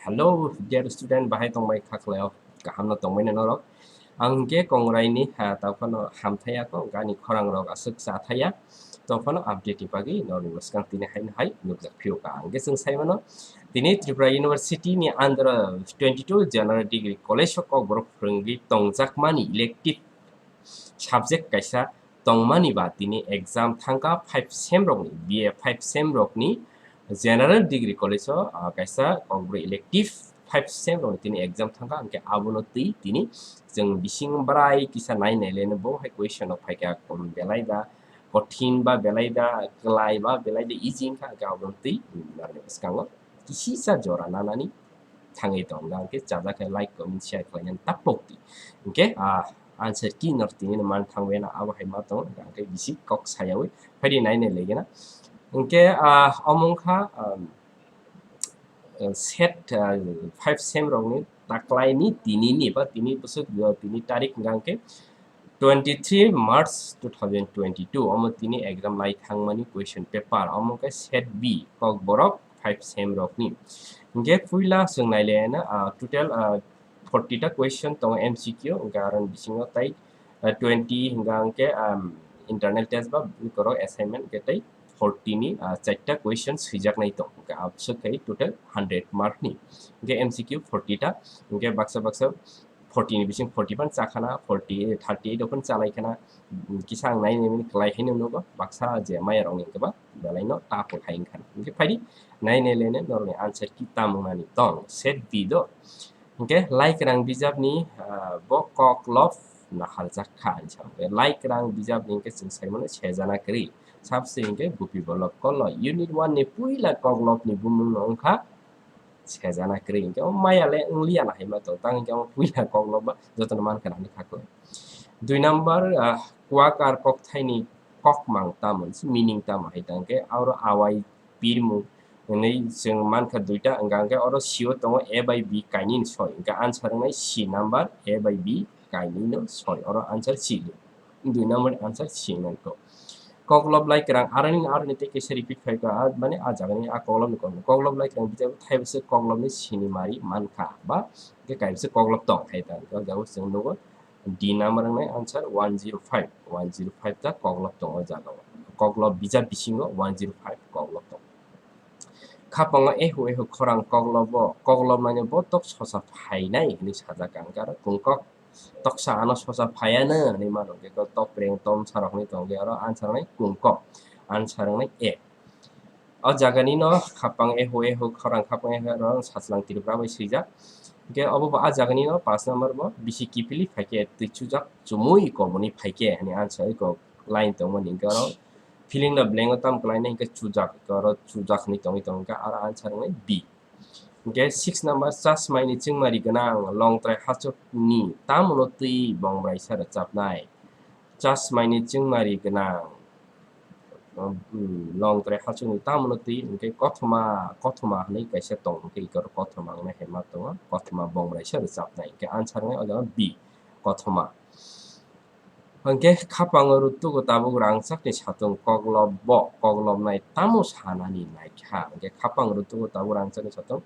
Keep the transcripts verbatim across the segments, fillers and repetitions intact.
Hello, dear student, bahai tongbai kha khlaio? Kaham no tongbai na norok? Ang hwnkhe Kongrai ni, ha, tao phano hamthai ya kho, ani khorang rok aswk cha thai ya. Tao phano update ni bagwi norokni bwskang tini hai hai nukjak phio kha. Ang hwnkhe chwng sai mano, tini Tripura University ni under twenty-two General Degree College o Kokborok phwrwngwi tongjakmani elective subject kaisa tongmani ba tini exam thangkha five sem rokni, B A five sem rokni General Degree College o, ah, kaisa Kokborok elective five sem rokni tini exam thangkha, hwnkhe abono twi tini chwng bising bwrai kisa nai nai leno bo hai question rok phaikha, kom belai ba kothin ba belai ba kwlai ba belai de easy wngkha, hwnkhe abono twi narwkni bwskango kisisa jora nanani thangwi tong. Hwnkhe chajak khe like, comment, share khlainani tapok di. Hwnkhe, ah, answer key no tini no man thangwi na abo hai ma tongo. Hwnkhe bisi kok sayawi phaidi nai nai legi na. Hwnkhe, ah, omo wngkha, um, set, ah, five sem rokni taklaini tini ni ba tini bwswk, ah, tini tarik hwnkhe twenty-three March two thousand twenty-two, omo tini exam lai thangmani question paper, omo khe set B, Kokborok five sem rokni. Hwnkhe puila chwng nailaiana, ah, total, ah, forty ta question tongo M C Q, hwnkhe aroni bisingo tai, ah, twenty hwnkha hwnkhe, um, internal test ba bikorok assignment hwnkhe tai forty ni, ah, charta question swijaknai tong, hwnkhe abswk khai total hundred mark ni. Hwnkhe M C Q forty ta, hwnkhe baksa baksa forty ni bising forty phan chakhana, forty, thirty eight o phan chalaikhana, kisa ang nai nai mani kwlai haino nugo, baksa je maya rokni hwnkhe ba belai no tough khai wngkhana. Hwnkhe phaidi nai nai lene norokni answer key tamo wngnani tong, set B do. Hwnkhe Laikrang bijapni, ah, bo koklop naharjak kha hinwi sa. Hwnkhe Laikrang bijapni hwnkhe chwng sai mano sejana kwrwi. Sabse hwnkhe Gopi Bolop Kollo. Unit one ni puila koklopni bumung no wngkha sejana kwrwi. Hwnkhe o maya le wngliya na hai ma tong. Tang hwnkhe omo puila koklop ba jotono mankha na hinwi kha kwlai. Dui number, ah, kwak ar kokthaini kokmang tamo, meaning tamo hai tang khe aro awai pirmung hinwi chwng mankha duita, hwnkha hwnkhe oro C O tongo A by B kainwi ni soi, hwnkhe answer wngnai C number, A by B kainwi no soi, oro answer C. Dui number answer C wngkha. Koklop Laikrang, aroni, aroni tei kaisa repeat phaikha, a, mane a jagani a koklopni kokno. Koklop Laikrang bijap thaibo se koklopni sinimari mankha, ba hwnkhe kaisa koklop tong hai ta, o jaga chwng nugo D number wngnai answer one zero five, one zero five ta koklop tongo o jaga o. Koklop bijap bisingo one zero five koklop tongo. Khapango ehu ehu khorang koklobo, koklop naino bo tok sosa phainai hinwi sajak ang, aro kungkok toksa ano sosa phaiano hinwi mano, hwnkhe topreng tomsa rokni tongkhe oro answer wngnai kungkok, answer wngnai A. O jagani no khapang ehu ehu khorang khapang ehu ehu rok Sachwlang Tripura bai swijak. Hwnkhe obo bo a jagani no pash number bo bisi kiphilwi phaikhe twi chujak chumui koboni phaikhe hinwi answer iko line tongmani, hwnkhe oro filling the blank o tamo kwlainai hwnkhe chujak, hwnkhe oro chujak hinwi tongwi tongo, hwnkhe aro answer wngnai B. Hwnkhe six number, chasmaini chwngmari gwnang longtrai hachukni tamono twi bongraisa rwchapnai? Chasmaini chwngmari gwnang, um, longtrai hachukni tamono twi hwnkhe kothoma, kothoma hinwi kaisa tong, hwnkhe iko kothoma wngnai hai ma tongo, kothoma bongraisa rwchapnai, hwnkhe answer wngnai o jaga B, kothoma. Hwnkhe khapango rutugo tabuk rangchakni satung koklop bo, koklopnai tamo sanani naikha? Hwnkhe khapang rutugo tabuk rangchakni satung,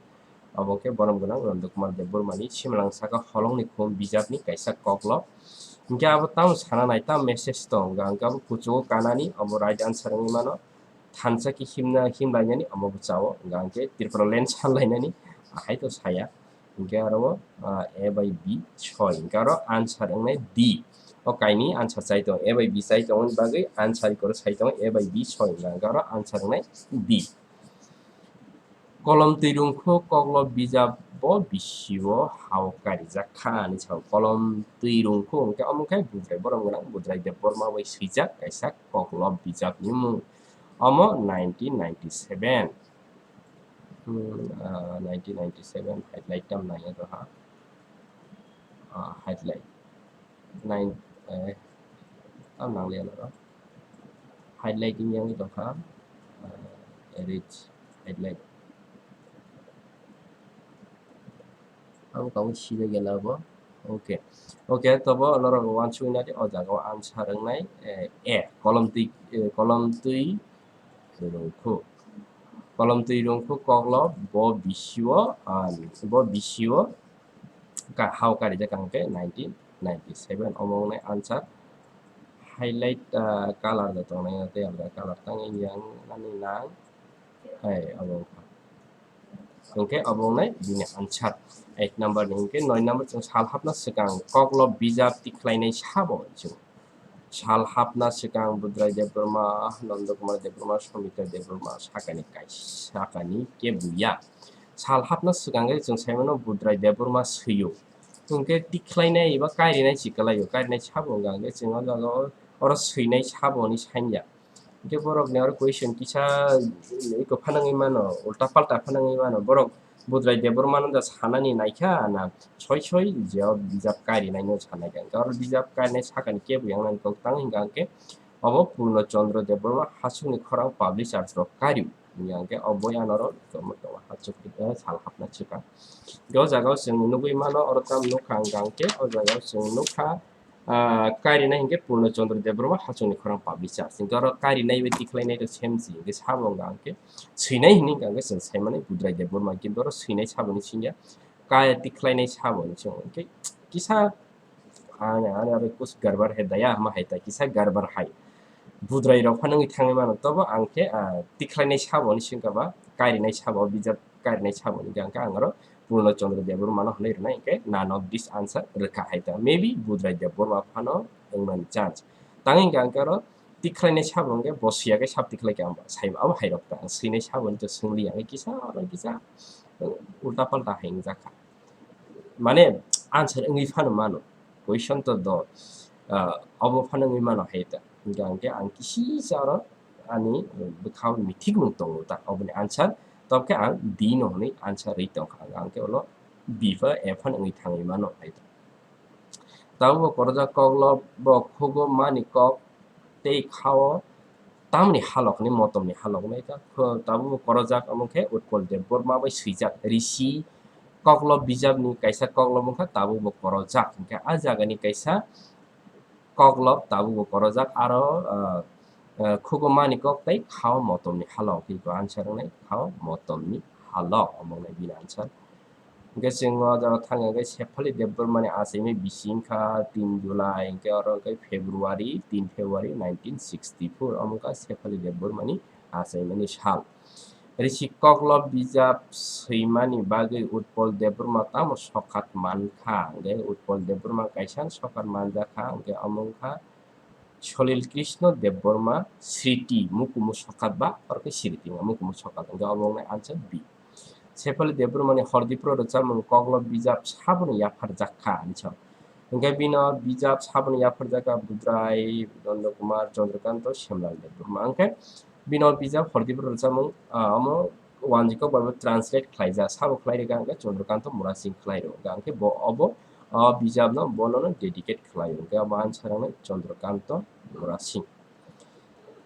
obo khe borom gwnang Rondo Kumar Debbarmani Simalang Saka Holongni Khum bijapni kaisa koklop. Hwnkhe abo tamo sana nai, tamo message tong, hwnkhe abo kuchugo kanani, obo right answer wngwi mano. Thansa khe himna, himlainani omo bwchao, hwnkhe Tripura land sanlainani ahai to saya. Hwnkhe aro, ah, A by B soi. Hwnkhe aro answer wngnai D. O kainwi answer chai tongo. A by B chai tongoni bagwi answer ikoro sai tongo A by B soi. Hwnkhe aro answer wngnai D. Kolom twi rungkhu koklop bijap bo bisio hao karijak kha hinwi sao. Kolom twi rungkhu hwnkhe omo khe Budrai borom gwnang Budrai Debbarma bai swijak kaisa koklop bijapni mung. Omo nineteen ninety-seven. Hmm, ah, nineteen ninety-seven highlight tam nai ro ha. Ah, highlight. Nine, eh, tam nang le ro. Highlight in yang to ha. Ah, erase highlight. Ang tong sida gela bo. Okay. Okay, to bo norok wansuk nadi o jaga o answer wngnai, eh, A. Kolom twi, eh, kolom twi rungkhu. Kolom twi rwngkhu koklo bo bisio, ah, bo bisio ka-, hao karijak ang khe nineteen ninety-seven. Omo wngnai answer. Highlight, ah, color da tongnai tei alga color tang yang nani nang. Hai, obo wngkha. Hwnkhe obo wngnai bini answer. Eight number ni hwnkhe nine number chwng sal hapna swkang koklo bijap tikhlainai sabo chwng. Sal hapna swkang Budrai Debbarma, Nanda Kumar Debbarma, Somita Debbarma sakani kaisa, sakani kebuya. Sal hapna swkang khe chwng saimano Budrai Debbarma swio. Hwnkhe tikhlainai eba kairinai si kwlaio, kairinai sabo wngkha hwnkhe chwng o jaga o oro swinai sabo hwnwi sanya. Hwnkhe borokni oro question kisa eko phanangwi mano, ulta palta phanangwi mano. Borok Budrai Debbarma no da sanani naikha na soi soi je o bijap kairinaino sanaikha. Hwnkhe oro bijap kairinai sakani kebo yang nang kok tang hwnkha hwnkhe obo Purno Chandra Debbarma Hasukni Khorang Publishers rok kairu. Hwnkha hwnkhe obo yanoro tongma tongma hasuk, eh, sal hapna swkang. Hwnkhe o jaga o chwng nugwi mano, oro tam nukha hwnkha hwnkhe o jaga o chwng nukha, ah, kairinai hwnkhe Purno Chandra Debbarma Hasukni Khorang Publishers. Hwnkhe oro kairinai bai tikhlainai rok same si hwnkhe sabo wngkha hwnkhe swinai hwnwi hwnkha hwnkhe chwng saimani Budrai Debbarma, kintu oro swinai saboni singya, kai tikhlainai saboni song hwnkhe kisa Ani, ani aro kus garbar hai daya hama hai ta kisa garbar hai. Budrai rok phano wngwi thangwi mano, tobo ang khe, ah, tikhlainai sabo hwnwi swngkha ba, kairinai sabo, bijap kairinai sabo hwnwi khe ang khe ang aro Purno Chandra Debbarma no hwnwi rwnai, hwnkhe none of this answer rwkha hai ta. Maybe Budrai Debbarma phano wngmani chance. Tangwi hwnkhe ang khe aro tikhlainai sabo hwnkhe bo swiya khe sab tikhlai khe ang bo sai abo hai rok ta. Ang swinai sabo hwnwi to swngli ya, ang kisa aro kisa ulta palta hai wngjak kha. Mane answer wngwi phano mano. Question to do, ah, obo phano wngwi mano hai ta. Hwnkhe ang khe ang kisisa oro ani bwkhao mithikmung tongo ta. Oboni answer tobokhe ang D no hwnwi answer rwi tongkha. Ang khe ulo B ba A phano wngwi thangwi mano hai ta. Tabukbo korojak koklo bo khugo mani kok tei khao tamni halokni, motomni halokni ta kho-, tabukbo korojak, omo khe Utpol Debbarma bai swijak risi koklo bijapni kaisa koklo wngkha tabukbo korojak. Hwnkhe a jagani kaisa koklo tabukbo korojak, aro, ah, ah, khugo mani kok tei khao motomni halok, hwnkhe answer wngnai khao motomni halok, omo wngnai bini answer. Hwnkhe chwng o jaga thangya hwnkhe Sefali Debbarmani achaimani bisi wngkha tin July, hwnkhe oro hwnkhe February, tin February nineteen sixty-four, omo wngkha Sefali Debbarmani achaimani sal. Risi koklo bijap swimani bagwi Utpol Debbarma tamo sokat mankha? Hwnkhe Utpol Debbarma kaisa sokat manjakha, hwnkhe omo wngkha Solil Krishna Debbarma Sriti, mukumu sokat ba, oro khe Sriti wngkha, mukumu sokat, hwnkhe omo wngnai answer B. Sefali Debbarmani Hordipro rwchapmung koklo bijap sabono yapharjak kha, hinwi sa. Hwnkhe bino bijap sabono yapharjak kha Budrai, Nanda Kumar, Chandrakanta, Semlal Debbarma. Hwnkhe bino bijap Hordipro rwchapmung, ah, omo wanjwi kok bai bo translate khlaijak, sabo khlai rwkha hwnkhe Chandrakanta Murasing khlai rw. Hwnkhe ang khe bo obo, o bijapno bonono dedicate khlai rw. Hwnkhe obo answer wngnai Chandrakanta Murasing.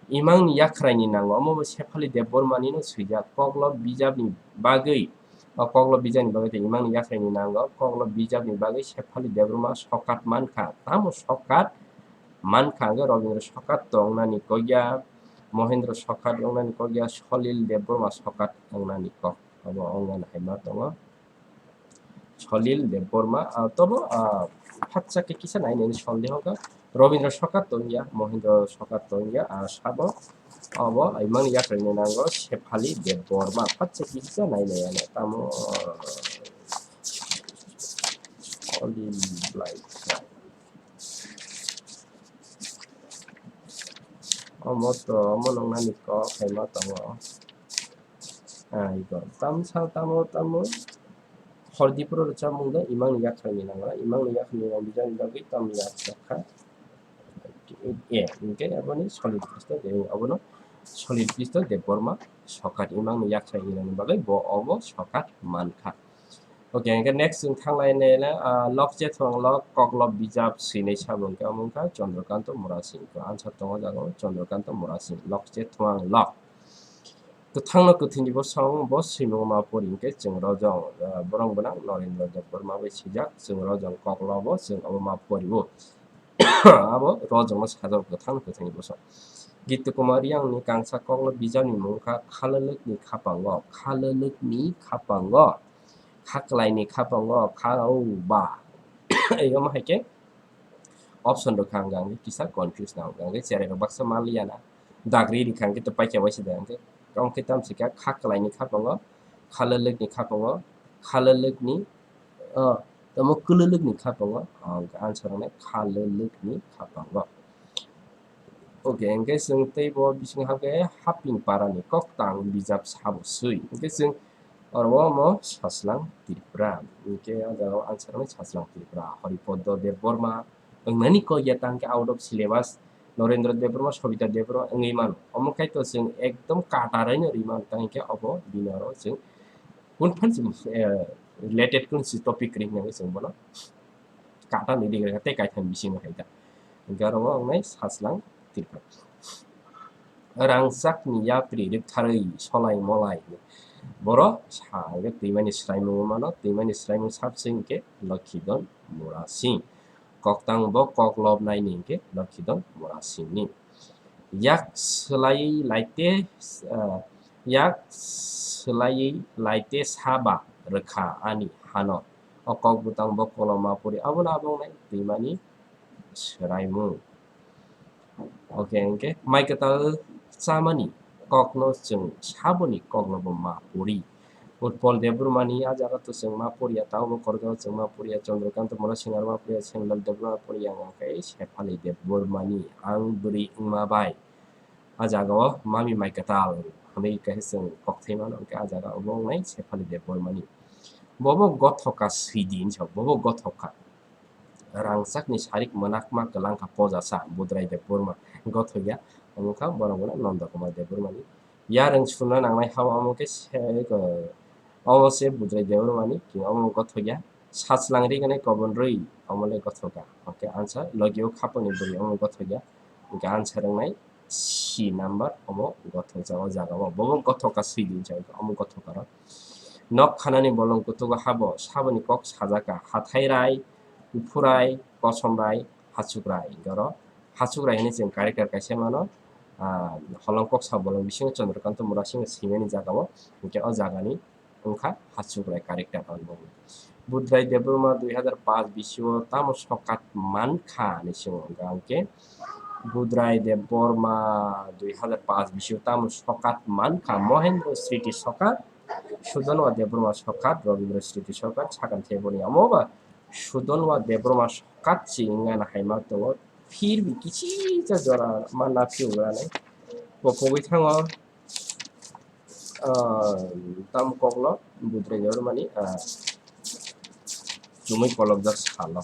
Imangni yakhraini nango, omo bo Sefali Debbarmani no swijak, koklo bijapni bagwi, o koklo bijapni bagwi tei imangni yakhraini nango, koklo bijapni bagwi Sefali Debbarma sokat mankha, tamo sokat mankha hwnkhe Robindra sokat to wngnani kokya, Mohendra sokat wngnani kokya, Solil Debbarma sokat wngnani kok, obo wngnani hai ma tongo. Solil Debbarma, ah, tobo, ah, phatsa khe kisa nai nai sondeho wngkha. Robindra sokat tongya, Mohendra sokat tongya, ah, sabo obo imangni yakhraini nango Sefali Debbarma. Phatsa kisa nai nai ano tamo, ah, Solil Blai. Omo to, omo nungnani kok hai ma tongo. Ah, iko. Tam sa, tamo, tamo. Hordipro rwchapmung da imangni yakhraini nango. Imangni yakhraini nang bijani bagwi tam yak jakha. E, hwnkhe aboni Solil Krishna de, abono Solil Krishna Debbarma sokat imangni yakhraini nangni bagwi bo obo sokat mankha. Okay, hwnkhe next chwng thanglainai le, ah, Lokche Thwang Lok, koklo bijap swinai sabo hwnkhe omo wngkha Chandrakanta Murasing. Answer tongo jaga o Chandrakanta Murasing, Lokche Thwang Lok. Kwthangno kwthwini bosong bo swimung ma pori hwnkhe chwng rojong, ah, borong gwnang Norendra Debbarma bai swijak, chwng rojong koklo bo chwng obo ma pori o. Abo rojongno sajak kwthangno kwthwini bosong. Gitu Kumar Yang ni kangsa koklo bijap ni mung kha Khalwlwk ni khapango, Khalwlwk ni khapango, Khaklai ni khapango, Kha o ba. Eyamo hai khe option rok kha ang khe kisa confuse na ang khe cherai rok baksa manliya na. Dagri ri kha ang khe to paikha waisa da ang khe. Tamo khe tamo se kha Khaklai ni khapango, Khalwlwk ni khapango, Khalwlwk ni, o, tamo Kwlwlwk ni khapango, ang khe answer wngnai Khalwlwk ni khapango. Ok, hingke chwng tei bo bising hapkhe Haping Para ni koktang bijap sabo swi. Hingke chwng oro omo Sachlang Tripura. Hingke o jaga o answer wngnai Sachlang Tripura. Haripodo Debbarma wngnani kok ya tang khe out of syllabus. Norendra Debbarma, Sobita Debbarma wngwi mano. Omo khai to chwng ekdom katarai no rwi mano, tang khe obo bini oro chwng kun phan si, eh, related kun si topic kwrwi hwnwi chwng bono kata ni ring rwkha tei kaitham bisingo hai da. Hingke oro o wngnai Sachlang Tripura. Rangchak ni yapri rwktharwi solai molai. Borok sa hingke twimani swraimung mano, twimani swraimung sabse hingke Lokhidon Murasing. Koktang bo kok lobnai ni hingke Lokhidon Murasing ni. Yak swlaiwi laite, ah, yak swlaiwi laite saba rwkha ani hano. O kok bwtang bo koloma puri abono abo wngnai twimani swraimung. Ok, hingke mai kwtal chamani kokno chwng saboni kokno bo ma puri. Utpol Debbarmani a jaga to chwng ma poriya, tamo korjao chwng ma poriya, Chandrakanta Murasing ma poriya, Senlal Debbarma poriya, ang khe Sefali Debbarmani ang bwrwi wngma bai. A jaga o mami mai kwtal hwnwi kaisa chwng kok thai mano, hwnkhe a jaga obo wngnai Sefali Debbarmani. Bobo gothoka swidi hinwi sa, bobo gothoka. Rangchakni sarik mwnakma kwlangkha pojasa Budrai Debbarma gothokya, omo kha borok mwnai Nanda Kumar Debbarmani. Yarwng suna nangnai hao omo khe se, omo se Budrai Debbarmani, omo gothokya. Sachlang ri gwnai kobon rwi, omo le gothoka. Hwnkhe answer, logi o khapangni bwrwi omo gothokya. Hwnkhe answer wngnai C number, omo gothokjak o jaga o. Bobo gothoka swidi hinwi sa, omo gothokaro. Nok khanani bolong kutugo habo, saboni kok sajaka, hathai rai, uphurai, kosomrai, hachukrai. Hwnkhe oro hachukrai hinwi chwng character kaisa mano. Ah, holong kok sa bolong bisingo Chandrakanta Murasing swimani jaga o. Hwnkhe o jagani wngkha hachukrai character. Budrai Debbarma dui hazar paanch bisio tamo sokat mankha hinwi swngo hwnkhe, Budrai Debbarma dui hazar paanch bisio tamo sokat mankha? Mohendro Sriti sokat, Sudonwa Debbarma sokat, Robindra Sriti sokat, sakang theboni amo ba Sudonwa Debbarma sokat se wngna hai ma tongo, phir bi kichisa jora ma naphi wngna nai. Bo pogwi thango, ah, tam koklo Budrai Debbarmani, ah, chumui kolokjak salo.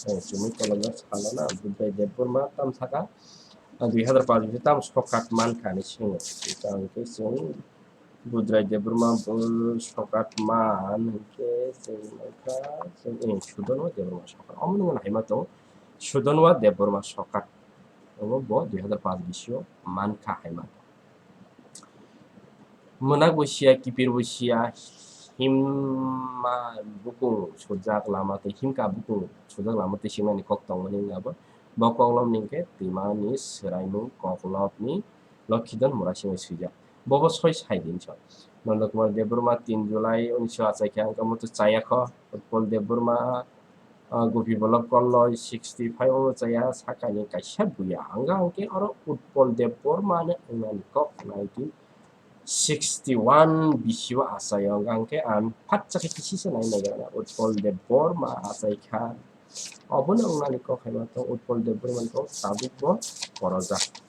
Eh, chumui kolokjak salo na Budrai Debbarma tam saka, ah, dui hazar paanch bisio tam sokat mankha hinwi swngo. Tamo khe chwng Budrai Debbarma bo sokat man hwnkhe chwng mankha, chwng, eh, Sudonwa Debbarma sokat. Omo nungni hai ma tongo, Sudonwa Debbarma sokat. Omo bo dui hazar paanch bisio mankha hai ma. Mwnak bo siya, kipir bo siya, himma bukung sujak lama tei himka bukung sujak lama tei singmani kok tongmani wngya bo. Bo koklopni hwnkhe twimani swraimung koklopni Lokhidon Murasingwi swijak. Bobo soi sai din so. Nanda Kumar Debbarma tin July unisho achai khe ang khe muitu chaya kho. Utpol Debbarma, ah, Gopi Bolok Kolloi sixty five o chaya sakani kaisa buya. Ang khe oro Utpol Debbarma no wngnani kok nineteen sixty one bisio achai o. Ang khe ang phatsa khe kisisa nai nai gana Utpol Debbarma achai kha. Obono wngnani kok hai ma tong Utpol Debbarma ni kok tabuk bo korojak.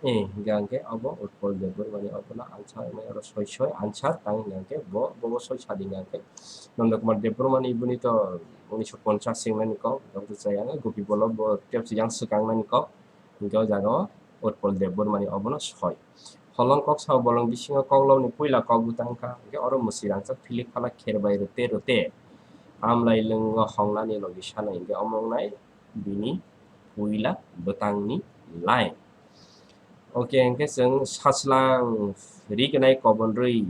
Eh, hingke angke obo Utpol Debbarmani obono answer, mai oro soi soi answer tang hingke bo, bobo soi sadi hingke Nanda Kumar Debbarmani boni to unisho ponchas singnani kok, dokto chayang Gopi Bolok bo tepsi yang swkangnani kok, hingke o jaga o Utpol Debbarmani obono soi. Holong kok sao bolong bisingo koklopni puila kok bwtang wngkha, hingke oro mwswi rangchak philik phalak kher bai rwte rwte amlai lwngo hongnani logi sanai, hingke omo wngnai bini puila bwtangni line. Okay, hwnkhe chwng sachwlang rignai kobonrwi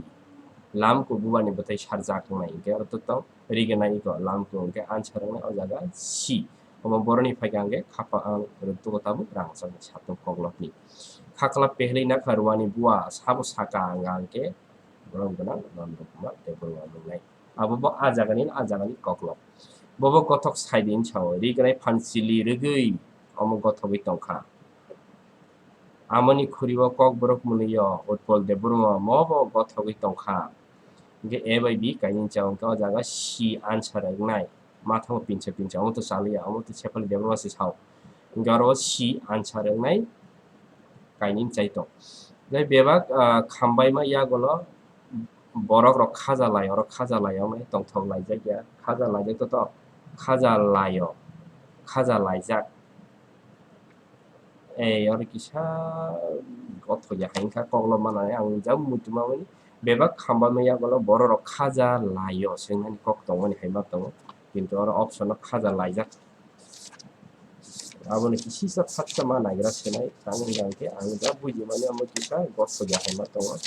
lamku bubani bwthai sarjak wngnai, hwnkhe oro to tong rignai iko lamku, hwnkhe answer wngnai o jaga C. Omo boroni phaikha hwnkhe khapang ang rwtwgo tabuk rangchakni satung koklopni. Khakla pehlwi nakha ruani bua sabo saka ang hwnkhe borom gwnang Nanda Kumar Debbarma wngnai. Abo bo a jagani, a jagani koklop. Bobo gothok saidin sao, rignai phan chili rwgwi omo gothogwi tongkha. Amoni khuribo kokborok mwnwio Utpal Debbarma mobo gothogwi tongkha. Hwnkhe A bai B kainwi chao, hwnkhe o jaga C answer wngnai. Mathango pinsa pinsa, omo to chaliya, omo to Sefali Debbarma se sao. Hwnkhe oro C answer wngnai kainwi chaitong. Tei bebak, ah, khambaima yagolo borok rok khaja lai, oro khaja lai, omo tongthok laijak ya, khaja laijak to to, khaja laio, khaja laijak. Ei, oro kisa gothok ya hai wngkha, koklop manai ang jab muitu mamani bebak khambaima yagolo borok rok khaja laio se wngnani kok tongmani hai ma tongo, kintu oro option o khaja laijak. Aboni kisisa phatsa ma naigra senai, tamo hwnkha hwnkhe ang jab bujimani omo kisa gothok ya hai ma tongo.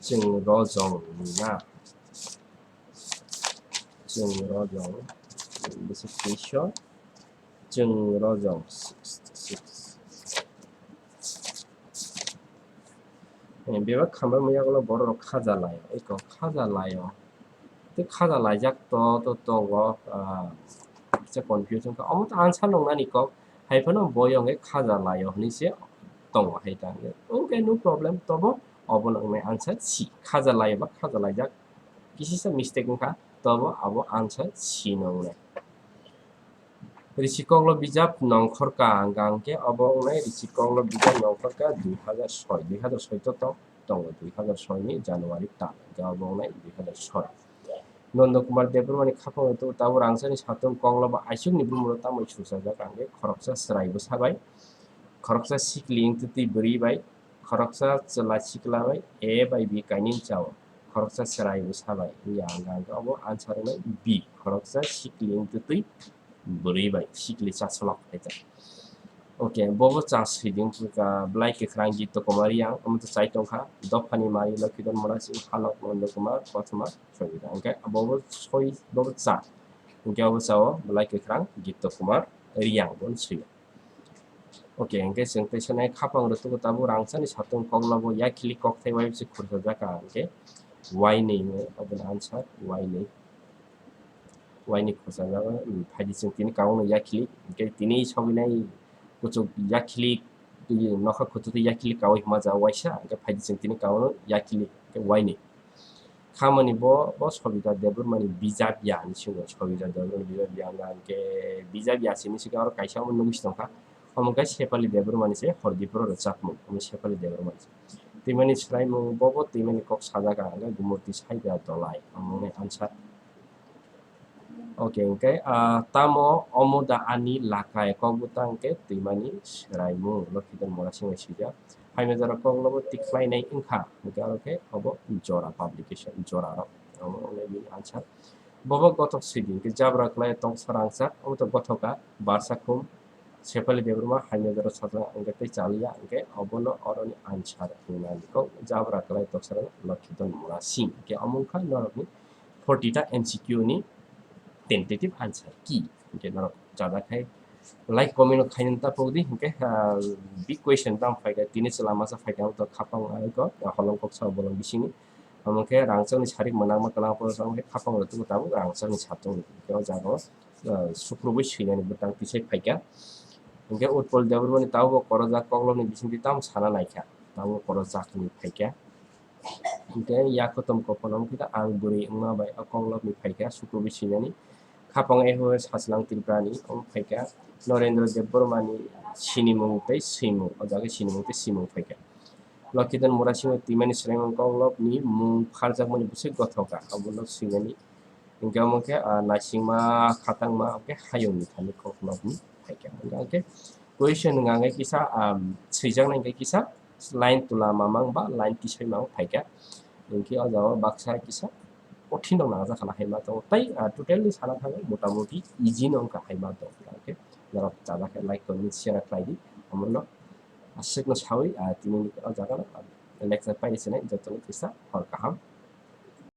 Chwng rojong na, chwng rojong, this is Kishore, chwng rojong sixty six. Eh, bebak khambaima yagolo borok rok khaja lai, eko khaja laio. Tei khaja laijak to, to tongo, ah, kisa confusion kha. Omo to answer nongnani kok, hai phano boyong khe khaja laio hinwi se tongo hai ta. Okay, no problem, tobo obo nongnai answer C. Khaja laio ba khaja laijak kisisa mistake wngkha, tobo abo answer C nongnai. Risi Koklo bijap nongkhorka, hwnkha hwnkhe obo wngnai Risi Koklo bijap nongkhorka dui hajar soi, dui hajar soi to tong, tongo, dui hajar soi ni January tal, hwnkhe obo wngnai dui hajar soi. Nanda Kumar Debbarma ni khapang rwtwk tabuk rangchakni satung koklo bo aisuk ni bumung rok tamo sujak jak, hwnkhe khoroksa chwrai bwsa bai, khoroksa sikli wngtwi bwrwi bai, khoroksa chwla sikla bai, A bai B kainwi chao, khoroksa chwrai bwsa bai, wngya hwnkha hwnkhe obo answer wngnai B, khoroksa sikli wngtwi bwrwi bai sikli chaslok hai ta. Okay, bobo cha swiding phuka, belai kwkhwrang Gitto Kumar Riyang, omo to chai tongkha, dophani mari Lokhidon Murasing, halok Nanda Kumar Kothoma, Sogita. Hwnkhe bobo soi, bobo cha. Hwnkhe obo chao belai kwkhwrang Gitto Kumar Riyang, bono swiya. Okay, hwnkhe chwng tei sanai khapang rwtwk tabuk rangchakni satung koklo bo yakhili kokthai waisa khursa jaka, hwnkhe wainwi, obo ni answer wainwi. Wainwi khursa jago, hmm, phaidi chwng tini kawno yakhili, hwnkhe tini sogwinai kuchuk yakhili, twi nokha kuchuk twi yakhili kawi hima jago waisa, hwnkhe phaidi chwng tini kawno yakhili, hwnkhe wainwi. Khamani bo, bo Sobita Debbarmani bijap ya hinwi swngo, Sobita Debbarmani bijap ya wngkha hwnkhe bijap ya sini swkang oro kaisa omo nugwi se tongkha, omo khe Sefali Debbarmani se Hordipro rwchapmung, omo Sefali Debbarmani se. Twimani swraimung bobo twimani kok sajak ang hwnkhe Gumurti Saida Dolai, omo wngkha answer. Okay, hwnkhe, ah, tamo omo da ani lakai kok bwtang hwnkhe twimani swraimung, Lokhidon Murasing bai swijak. Phaima jora koklo bo tikhlainai wngkha, hwnkhe aro khe obo jora publication, jora rok. Omo wngkha bini answer. Bobo gothok swidi hwnkhe jabra kwlai tongsa rangchak, omo to gothoka, barsa khum, Sefali Debbarma, Haimyodoro Sajla, hwnkhe tei Chaliya, hwnkhe obono oroni answer hwnani kok jabra kwlai toksa rok Lokhidon Murasing. Hwnkhe omo wngkha norokni forty ta M C Q ni tentative answer key. Hwnkhe norok chajak khai like, comment no khainani ta pokdi, hwnkhe, ah, big question tamo phaikha, tini chwla masa phaikha, abo to khapang aiko, holong kok sao bolong bisingni. Omo khe rangchakni sarik mwnangma kwlangma poro, omo khe khapang rwtwk tabuk rangchakni satung. Hwnkhe o jaga o, ah, sukrubwi swinani bwtang tisai phaikha. Hwnkhe Utpal Debbarmani tabukbo korojak koklopni bisingtwi tamo sana naikha, tabukbo korojak hinwi phaikha. Hwnkhe yakotom kopon omo khe ang bwrwi wngma bai o koklopni phaikha, sukrubwi swinani. Khapang A O S Hachwlang Tripurani omo phaikha, Norendra Debbarmani sinimung tei swimung, o jaga sinimung tei swimung phaikha. Lokhidon Murasingno twimani swraimung koklopni mung pharjakmani bwswk gothoka, abono swinani. Hwnkhe omo khe, ah, naisingma khatangma, hwnkhe hayungni thani koklopni phaikha. Hwnkhe question wngkha hwnkhe kisa, ah, swijaknai hwnkhe kisa line tula mamang ba line tisai mamang phaikha. Hwnkhe o jaga o baksa kisa kothin rok nangjakha na hai ma tongo. Tai, ah, totally sana thangwi motamoti easy no wngkha hai ma tongo. Okay, norok chajak khe like, comment, share khlai di. Omono aswkno sawi, ah, tini o jaga no, ah, lecture paini sinai jotono kisa hor kaham.